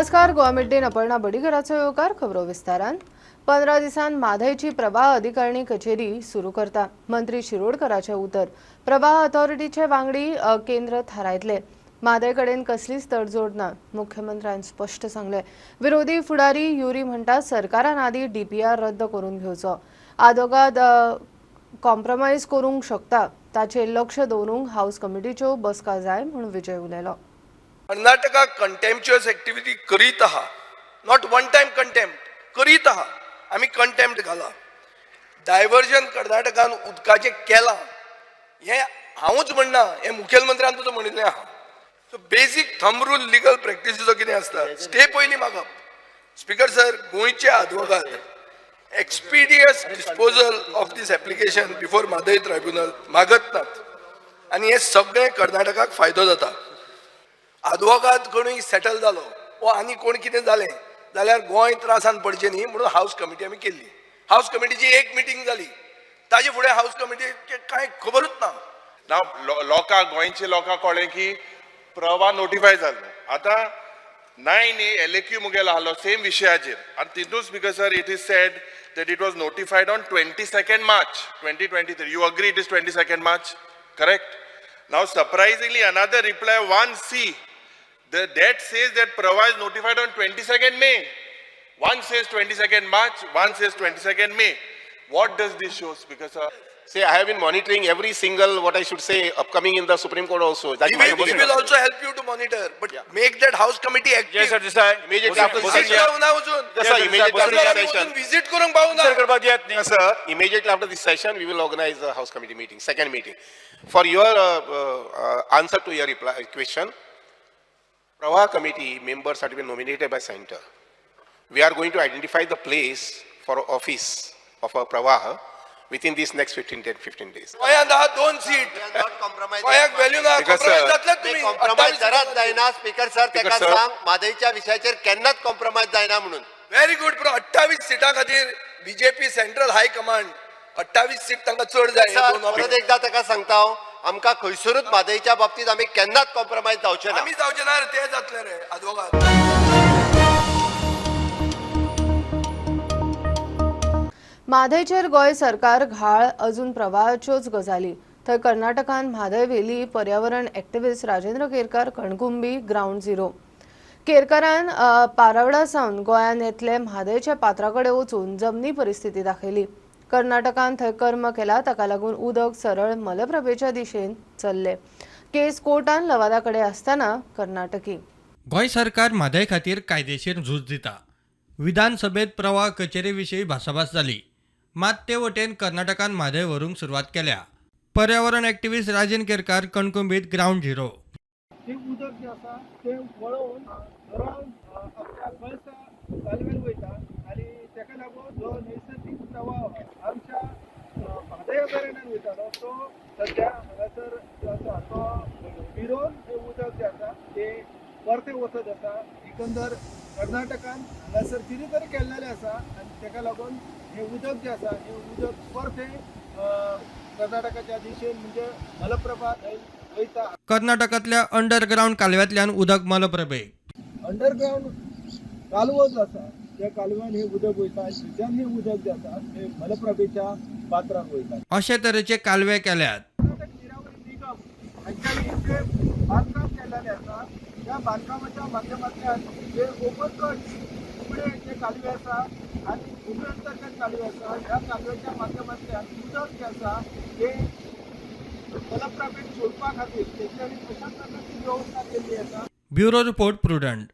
नमस्कार, गोवा मिड डेन अपर्णा बडीघराचो येवकार. खबरो विस्तारान. 15 दिसान म्हादयची प्रवाह अधिकारणी कचेरी सुरू करता, मंत्री शिरोडकराचे उतर. प्रवाह अथॉरिटीचे वांगडी केंद्र थारायतले. म्हादय कडेन कसलीच तडजोड ना, मुख्यमंत्र्यान स्पश्ट सांगले. विरोधी फुडारी युरी म्हणटा, सरकारान आदी डीपीआर रद्द करून घेवचो. आदोगाद कॉम्प्रोमायज करूंक शकता, ताचेर लक्ष दवरूंक हाऊस कमिटीच्यो बसका जाय म्हूण विजय उलयलो. कर्नाटका कंटेम्प्च्युअस एक्टिविटी करीत आहा. Not one time contempt करीत आहा. आमी कंटेम्प्ट घाला. डायवर्जन कर्नाटकान उदकाचें केलां हें हांवूच म्हणना, हें मुखेलमंत्र्यान सुद्दां म्हणिल्लें आहा. So basic thumb rule legal प्रॅक्टिसीचो कितें आसता? स्टे पयलीं मागप. स्पीकर सर, गोंयचे आदवोगाद expeditious disposal of this application before Mhadei tribunal मागत नात आनी हें सगळें कर्नाटकाक फायदो जाता. आदवोगाद कोणूय सेटल जालो वो आनी कोण कितें जालें जाल्यार गोंय त्रासान पडचें न्ही म्हणून हावस कमिटी आमी केल्ली. हावस कमिटीची एक मिटींग जाली, ताजे फुडें हावस कमिटीचे कांय खबरूच ना. ना लोकांक, गोंयच्या लोकांक कळ्ळें की प्रवाह नोटिफाय जालो. आतां 9A LAQ मुगेलो आहलो सेम विशयाचेर आनी तितून, Speaker sir, it is said that it was notified on 22nd March 2023. You agree it is 22nd March, correct? Now, surprisingly, another reply 1C, the that says that Pravah is notified on 22nd May. One says 22nd March, one says 22nd May. What does this show, Speaker sir? Say, I have been monitoring every single, what I should say, upcoming in the Supreme Court also. That We will, we will also help you to monitor, but make that house committee active. Yes, sir, Desai. Immediately after this Visit session, जावना वचून. Yes, sir, immediately after this session, visit करूंक पावना. करपाक दियात न्ही. Yes, sir, immediately after this session, we will organize the House Committee meeting, second meeting. For your answer to your reply question, Pravah Committee members have been nominated by center. We are going to identify the place for office of a Pravah within these next 15, 10, 15 days. गोंयांत आहा दोन seat. We are not compromising. गोंयाक value ना. Because, compromise sir, जातलेच तुमी. Compromise जराच जायना, speaker sir. Speaker, तेका sir. सांग, म्हादयच्या विशयाचेर केन्नाच कॉम्प्रोमायज जायना म्हणून. Very good. पूण 28 सिटां खातीर बीजेपी सेंट्रल हाय कमांड 28 सीट तांकां चड जाय हे सर, दोन परत एकदा ताका सांगता हांव, आमकां खंयसरूच म्हादयच्या बाबतीत आमी केन्नाच कॉम्प्रोमायज जावचे ना. आमी जावचे ना रे, ते जातले रे आदवोगाद. म्हादयचेर गोंय सरकार घाळ, अजून प्रवाहाच्योच गजाली. थंय कर्नाटकान म्हादय व्हेली. पर्यावरण activist Rajendra Kerkar Kankumbi ground zero. केरकारान पारावडा सावन गोंयांत येतले म्हादयच्या पात्रा कडेन वचून जमनी परिस्थिती दाखयली. कर्नाटकान थंय कर्म केला, ताका लागून उदक सरळ मलप्रभेच्या दिशेन चल्ले. केस कोर्टान लवादा कडेन आसतना कर्नाटकी गोंय सरकार म्हादय खातीर कायदेशीर झूज दिता. विधानसभेत प्रवाह कचेरे विशीं भासाभास जाली, मात ते वटेन कर्नाटकान म्हादय व्हरूंक सुरवात केल्या. पर्यावरण एक्टिविस्ट राजन केरकार, कणकुंबीत ग्रावंड झिरो. ते उदक जें आसा तें वळोवन सरळ आपल्या कळसा कालव्यान वयता आनी ताका लागून जो नैसर्गीक प्रवाह आमच्या म्हादय अभयारण्यान वयतालो, तो सद्या हांगासर जो आसा तो फिरोवन हें उदक जें आसा तें परतें वचत आसा. एकंदर कर्नाटकान हांगासर कितें तरी केल्लेलें आसा आनी ताका लागून हें उदक जें आसा हें उदक परतें कर्नाटकाच्या दिशेन, म्हणजे मलप्रभा थंय वयता. कर्नाटकांतल्या अंडरग्रावंड कालव्यांतल्यान उदक मलप्रभेक. अंडरग्रावंड कालवो जो आसा, त्या कालव्यान हें उदक वयता आनी थंयच्यान हें उदक जें आसा तें मलप्रभेच्या पात्रान वयता. अशे तरेचे कालवे केल्यात. कर्नाटक निरावरी निगम हांच्यांनी जे बांदकाम केल्लेलें आसा, त्या बांदकामाच्या माध्यमांतल्यान जे ओपन कट उगडे जे कालवे आसा आनी भूमी अंतर्गत कालवे आसा, ह्या कालव्याच्या माध्यमांतल्यान उदक जें आसा तें मलप्रभेक सोडपा खातीर तेंच्यांनी अशा प्रकारची वेवस्था केल्ली आसा. Bureau report, Prudent.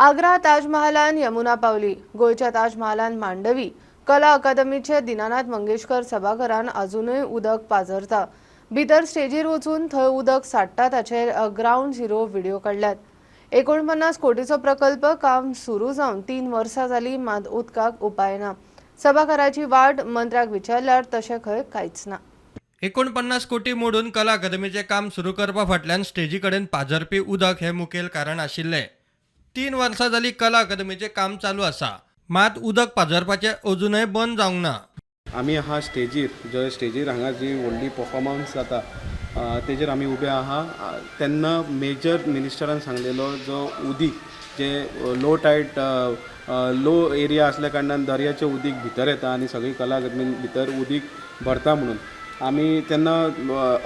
Agra ताजमहालान Yamuna पावली. गोंयच्या ताजमहालान मांडवी. कला अकादमीचे दिनानाथ मंगेशकर सभाघरान अजूनय उदक पाझरता. भितर स्टेजीर वचून थंय उदक साडटा ताचेर ग्रावंड झिरो व्हिडिओ काडल्यात. 49 कोटीचो प्रकल्प, काम सुरू जावन 3 वर्सां जाली, मात उदकाक उपाय ना. सभाघराची वाट मंत्र्याक विचारल्यार तशें खंय कांयच ना. 49 कोटी मोडून कला अकादमीचें काम सुरू करपा फाटल्यान स्टेजी कडेन पाझरपी उदक हें मुखेल कारण आशिल्लें. 3 वर्सां जाली कला अकादमीचें काम चालू आसा, मात उदक पाझरपाचें अजुनय बंद जावंक ना. आमी आहा स्टेजीर. जे स्टेजीर हांगा जी व्हडली परफॉर्मन्स जाता, तेजेर आमी उबे आहा. तेन्ना मेजर मिनिस्टरान सांगलेलो, जो उदीक जे लो टायड लो एरिया आसल्या कारणान दर्याचें उदीक भितर येता आनी सगळी कला अकादमीन भितर उदीक भरता म्हणून आमी तेन्ना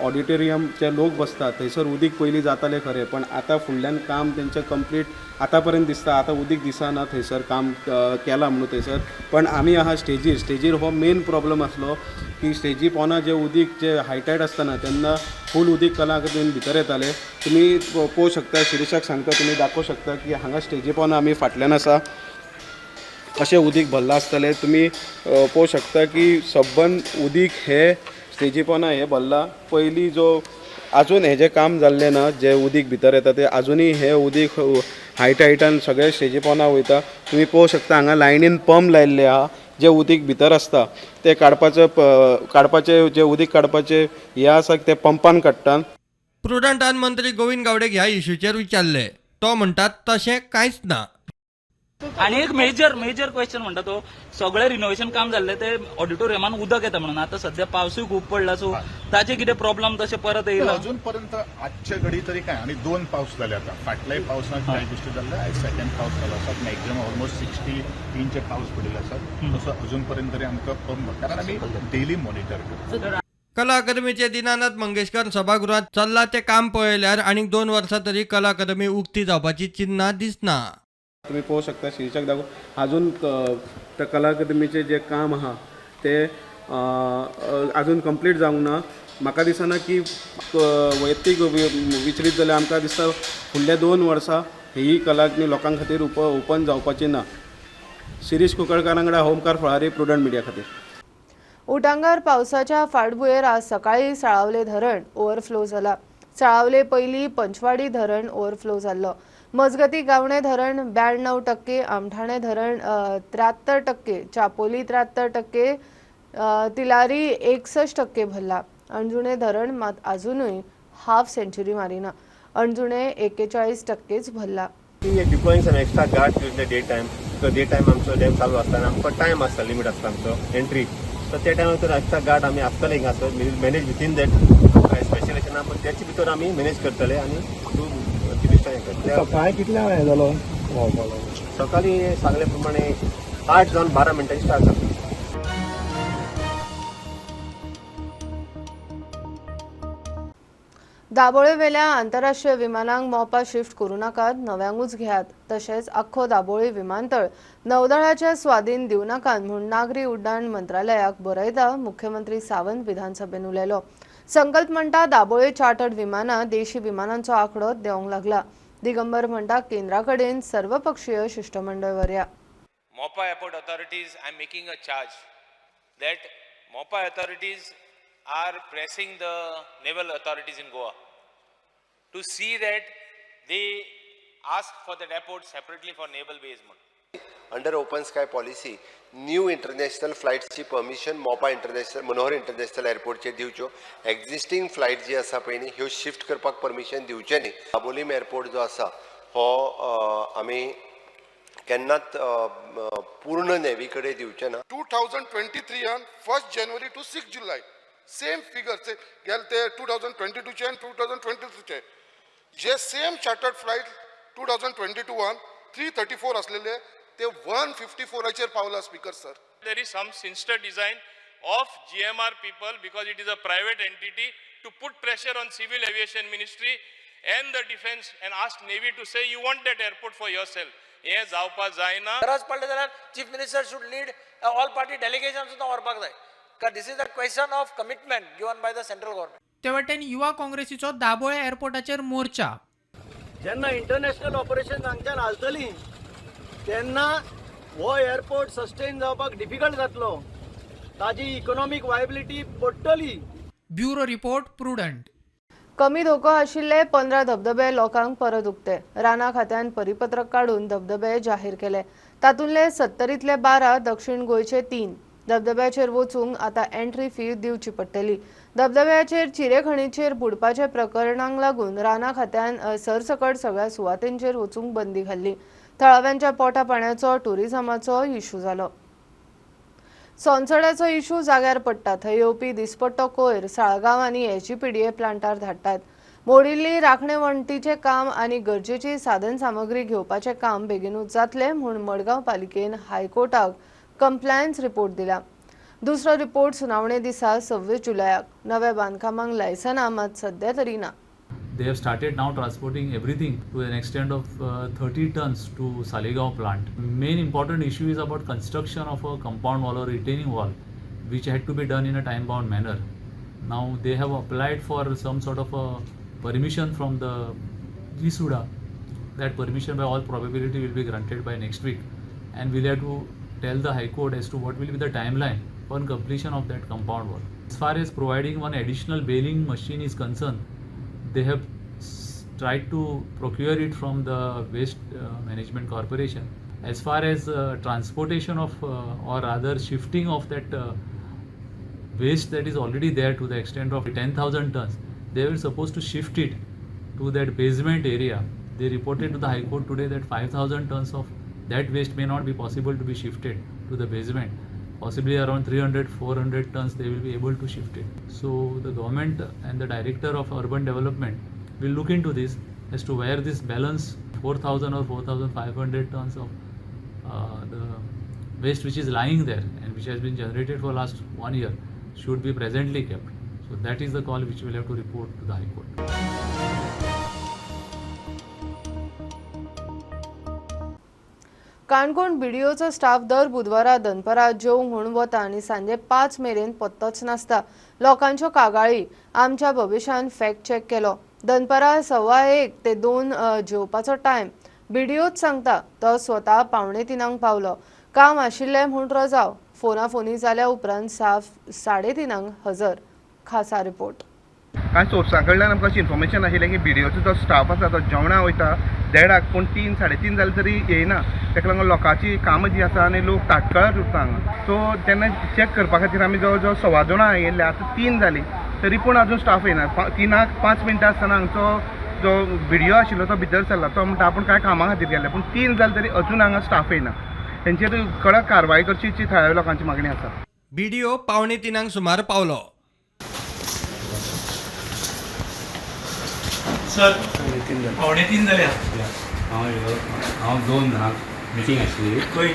ऑडिटोरियम जे लोक बसतात थंयसर उदीक पयलीं जातालें खरें, पण आतां फुडल्यान काम तेंचें कंप्लीट आतां पर्यंत दिसता, आतां उदीक दिसना थंयसर काम केलां म्हणून थंयसर. पण आमी आहा स्टेजीर, स्टेजीर हो मेन प्रॉब्लम आसलो की स्टेजी पोना जे उदीक जे हायटायड आसतना तेन्ना फूल उदीक कला अकादमीन भितर येतालें. तुमी पळोवंक शकता, शिरीषाक सांगता, तुमी दाखोवंक शकता की हांगा स्टेजी पोना आमी फाटल्यान आसा कशें उदीक भरलां आसतलें. तुमी पळोवंक शकता की सबंद उदीक हे स्टेजी पोना हें भरलां. पयलीं जो आजून हेजें काम जाल्लें ना, जें उदीक भितर येता तें आजुनूय हें उदीक हायटायडान सगळें स्टेजी पोना वयता. तुमी पळोवंक शकता हांगा लायनीन पंप लायिल्ले आहा, जें उदीक भितर आसता तें काडपाचें काडपाचें जें उदीक काडपाचें हें आसा तें पंपान काडटा. प्रुडंटान मंत्री गोविंद गावडेक ह्या इश्यूचेर विचारले, तो म्हणटा तशें कांयच ना. आनी एक मेजर मेजर क्वेश्चन म्हणटा तो सगळें रिनोव्हेशन काम जाल्लें ते ऑडिटोरियमान उदक येता म्हणून आतां सध्या पावसूय खूब पडला, सो ताचे कितें प्रॉब्लम तशें परत येयला? अजून पर्यंत आजचे घडी तरी काय आनी 2 पावस जाले आतां, फाटल्याय पावसांत कांय गोश्टी जाल्ले, आयज सेकंड पावस जालो आसा, मॅक्झिमम ऑलमोस्ट 60 इंच पावस पडिल्लो आसा, तसो अजून पर्यंत तरी आमकां पंप, कारण आमी डेली मॉनिटर करता. कला अकादमीचे दीनानाथ मंगेशकर सभागृहात चल्लां तें काम पळयल्यार आनीक 2 वर्सां तरी कला अकादमी उक्ती जावपाची चिन्नां दिसना. तुमी पळोवंक शकता, शिरीषाक दाखोव, आजून त्या कला अकादमीचें जें काम आहा तें आजून कंप्लीट जावंक ना. म्हाका दिसना की वैयक्तीक विचरीत जाल्यार आमकां दिसता फुडल्या 2 वर्सां ही कला अकादमी लोकां खातीर ओपन जावपाची ना. शिरीष कुंकळकार वांगडा ओमकार फळारी, प्रुडंट मिडिया खातीर. उटांगार पावसाच्या फाटभुंयेर आज सकाळी साळावले धरण ओव्हरफ्लो जाला. साळावले पयलीं पंचवाडी धरण ओव्हरफ्लो जाल्लो. मजगती गावणे धरण 92%, आमठाणे धरण 73%, चापोली 73%, तिलारी 61% भरला. अंजुणे धरण मात अजूनय हाफ सेंचुरी मारिना. अंजुणे 41% भरला. Deploying some extra guard during the day time, because day time आमचो डॅम चालू आसता आनी आमकां टायम आसता, लिमीट आसता आमचो एंट्री, सो त्या टायमार तर एक्स्ट्रा गार्ड आमी आसतले हिंगासर, मॅनेज विथीन that special अशें ना, पण त्याचे भितर आमी मॅनेज करतले आनी सकाळी कितल्यांक हें जालो? सकाळी सांगले प्रमाणे 8 जावन 12 मिनटांनी स्टार्ट जाता. दाबोळेवेल्या आंतरराष्ट्रीय विमानांक मोपा शिफ्ट करूं नाकात, नव्यांकूच घेयात. तशेंच आख्खो दाबोळी विमानतळ नौदळाच्या स्वाधीन दिवं नाकात म्हूण नागरी उड्डाण मंत्रालयाक बरयता मुख्यमंत्री सावंत विधानसभेन उलयलो. संकल्प म्हणटा दाबोळे चार्टर्ड विमानां देशी विमानांचो आंकडो देंवंक लागला. दिगंबर म्हणटा केंद्रा कडेन सर्वपक्षीय शिश्टमंडळ व्हरया. Mopa airport authorities, I am making a charge that Mopa authorities are pressing the naval authorities in Goa to see that they ask for that airport separately for naval base. Under open sky policy new international फ्लायट्सची permission Mopa international, Manohar international एअरपोर्टचेर दिवच्यो, existing flight जी आसा पळय न्ही ह्यो shift करपाक permission दिवचें न्ही. Dabolim airport जो आसा हो आमी केन्नाच पूर्ण नेवी कडेन दिवचें ना. 2023 1 January to 6 July same figure गेले ते 2022 आनी 2023 जे सेम चार्टर्ड फ्लायट 2022 334 असलेले ते 154 पावला. Speaker sir, there is some sinister design of GMR people, because it is a private entity, to put pressure on civil aviation ministry and the defence and ask navy to say you want that airport for yourself. हें जावपा जायना. गरज पडली जाल्यार chief minister should lead all party delegation सुद्दां व्हरपाक जाय, कारण this is a question of commitment given by the central government. ते वटेन युवा काँग्रेसीचो दाबोळे एअरपोर्टाचेर मोर्चा. जेन्ना इंटरनॅशनल ऑपरेशन हांगच्यान हालतली तेन्ना हो एअरपोर्ट सस्टेन जावपाक डिफिकल्ट जातलो, ताजी इकॉनॉमीक वायबिलिटी पडटली. Bureau report, Prudent. कमी धोको आशिल्ले 15 धबधबे लोकांक परत उक्ते. राना खात्यान परिपत्रक काडून धबधबे जाहीर केले. तातूंतले 70तले 12, दक्षिण गोंयचे 3. धबधब्याचेर वचूंक आतां एंट्री फी दिवची पडटली. धबधब्याचेर चिरेखणीचेर बुडपाच्या प्रकरणांक लागून राना खात्यान सरसकट सगळ्या सुवातेंचेर वचूंक बंदी घाल्ली. थळाव्यांच्या पोटा पाण्याचो टुरिझमाचो इशू जालो. सोनसड्याचो इशू जाग्यार पडटा. थंय येवपी दिसपट्टो कोयर साळगांव आनी एचजीपीडीए प्लांटार धाडटात. मोडिल्ली राखणे वण्टीचें काम आनी गरजेची साधन सामग्री घेवपाचें काम बेगीनूच जातलें म्हूण मडगांव पालिकेन हायकोर्टाक कंप्लायन्स रिपोर्ट दिला. दुसरो रिपोर्ट सुनावणे दिसा 26 जुलयाक. नव्या बांदकामांक लायसनां मात सध्या तरी ना. They have started now transporting everything to an extent of 30 tons to Saligao plant. Main important issue is about construction of a compound wall or retaining wall, which had to be done in a time-bound manner. Now they have applied for some sort of a permission from the GSUDA. That permission by all probability will be granted by next week, and we'll have to tell the High Court as to what will be the timeline on completion of that compound wall. As far as providing one additional baling machine is concerned, they have tried to procure it from the Waste Management Corporation. As far as transportation of or rather shifting of that waste that is already there to the extent of 10,000 tons, they were supposed to shift it to that basement area. They reported to the High Court today that 5,000 tons of that waste may not be possible to be shifted to the basement. Possibly around 300-400 tons they will be able to shift it. So the government and the director of urban development will look into this as to where this balance 4,000 or 4,500 tons of the waste which is lying there and which has been generated for last 1 year should be presently kept. So that is the call which we will have to report to the High Court. Canacona बीडीओचो staff दर बुधवारा दनपरां जेवंक म्हूण वता आनी सांजे 5 मेरेन पत्तोच नासता. लोकांच्यो कागाळी आमच्या भविश्यान फॅक्ट चॅक केलो. दनपरां 1:15 ते 2 जेवपाचो टायम बीडीओच सांगता. तो स्वता 2:45 पावलो. काम आशिल्लें म्हूण रजाव. फोनाफोनी जाल्या उपरांत साफ 3:30 हजर. खासा रिपोर्ट. कांय सोर्सां कडल्यान आमकां अशी इन्फॉर्मेशन आशिल्लें की बीडीओचो जो स्टाफ आसा तो जेवणा वयता 1:30 पूण 3, 3:30 जालें तरी येयना. ताका लागून लोकांची कामां जी आसा आनी लोक ताटकळत उरता हांगा. सो तेन्ना चॅक करपा खातीर आमी जवळ जवळ 2:15 येयल्ले, आतां 3 जालीं तरी पूण अजून स्टाफ येयना. 3:05 आसतना हांगचो जो बीडीओ आशिल्लो तो भितर सरला. तो म्हणटा आपूण कांय कामां खातीर गेल्ले, पूण 3 जालें तरी अजून हांगा स्टाफ येयना. तेंचेर कडक कारवाय करची जी थळाव्या लोकांची मागणी आसा. बीडीओ 2:45 सुमार पावलो. सर 2:45 जाले. हांव 2 जाणांक मिटींग आशिल्ली खंय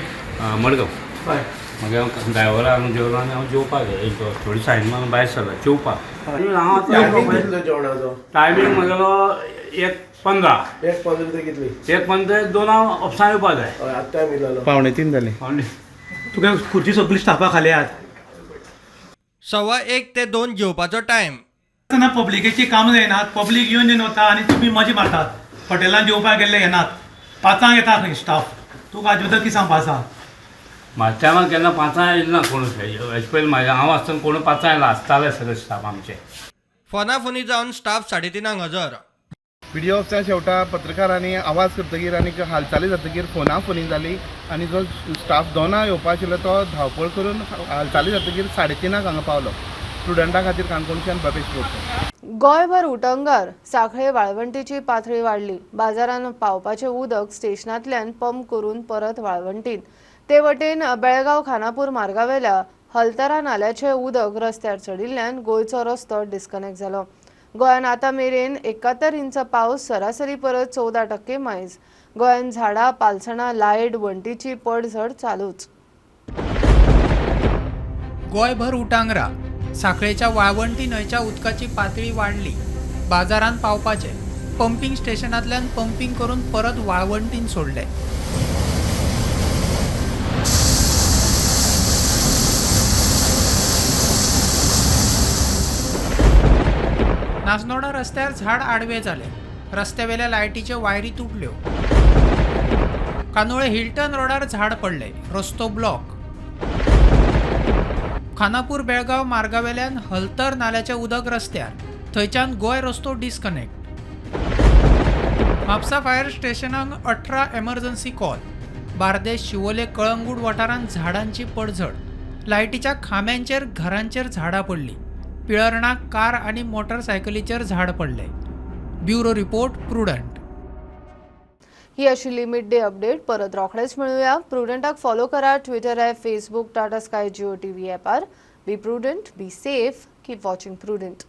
मडगांव. हय. मागीर हांव ड्रायव्हरा हांगा जेवलो आनी हांव जेवपाक गेलो. थोडी सायन मारून भायर सरलो जेवपाक. हांव टायमींग म्हगेलो 1:15. 1:15 ते कितली? 1:15 2 ऑफिसान येवपा जाय. हय, आतां टायम इलो 2:45 जाले. तुका खुर्ची सगळी स्टाफा खाली आहात. 1:15 ते 2 जेवपाचो टायम. ना पब्लिकेची कामां जायनात, पब्लीक येवन येवन वता आनी तुमी मजा मारतात. हॉटेलान जेवपाक गेल्ले येनात, 5 येता खंय स्टाफ. तुका हाजे बद्दल कितें सांगपा आसा? म्हाज्या टायमार केन्ना 5 येयलें ना कोण. हेजे पयलीं म्हाज्या हांव आसतना कोण 5 येयला आसताले सगळे स्टाफ आमचे. फोनाफोनी जावन स्टाफ 3:30 हजर. बीडीओ ऑफिसा शेवटा पत्रकारांनी आवाज करतकीर आनी हालचाली जातकीर फोनाफोनी जाली आनी जो स्टाफ 2 येवपा आशिल्लो तो धांवपळ करून हालचाली जातकीर 3:30 हांगा पावलो. स्टुडंटा खातीर काणकोणच्यान भवेश बोरकर. गोंयभर उटंगार सांखळे वाळवंटीची पातळी वाडली. बाजारान पावपाचें उदक स्टेशनांतल्यान पंप करून परत वाळवंटीन. ते वटेन बेळगांव खानापूर मार्गावेल्या हलतरा नाल्याचें उदक रस्त्यार चडिल्ल्यान गोंयचो रस्तो डिस्कनेक्ट जालो. गोंयांत आतां मेरेन 71 इंच पावस, सरासरी परत 14% मायज. गोंयांत झाडां, पालसणां, लायट, वण्टीची पडझड चालूच. गोंयभर उटांगरा सांखळेच्या वाळवंटी न्हंयच्या उदकाची पातळी वाडली. बाजारांत पावपाचे पंपींग स्टेशनांतल्यान पंपींग करून परत वाळवंटीन सोडले. नासनोडा रस्त्यार झाड आडवे जाले. रस्त्यावेल्या लायटीच्यो वायरी तुटल्यो. कांदोळे हिल्टन रोडार झाड पडले, रस्तो ब्लॉक. खानापूर बेळगांव मार्गावेल्यान हलतर नाल्याचें उदक रस्त्यार, थंयच्यान गोंय रस्तो डिस्कनेक्ट. म्हापसा फायर स्टेशनाक 18 एमर्जन्सी कॉल. बार्देश, शिवोले, कळंगूट वाठारांत झाडांची पडझड. लायटीच्या खांब्यांचेर, घरांचेर झाडां पडलीं. पिळर्णाक कार आनी मोटरसायकलीचेर झाड पडलें. Bureau report, Prudent. ही आशिल्ली मिड डे अपडेट. परत रोखडेच मेळुया. प्रुडंटाक फॉलो करा Twitter app, Facebook, Tata Sky, Jio TV ॲपार. Be prudent, be safe, keep watching Prudent.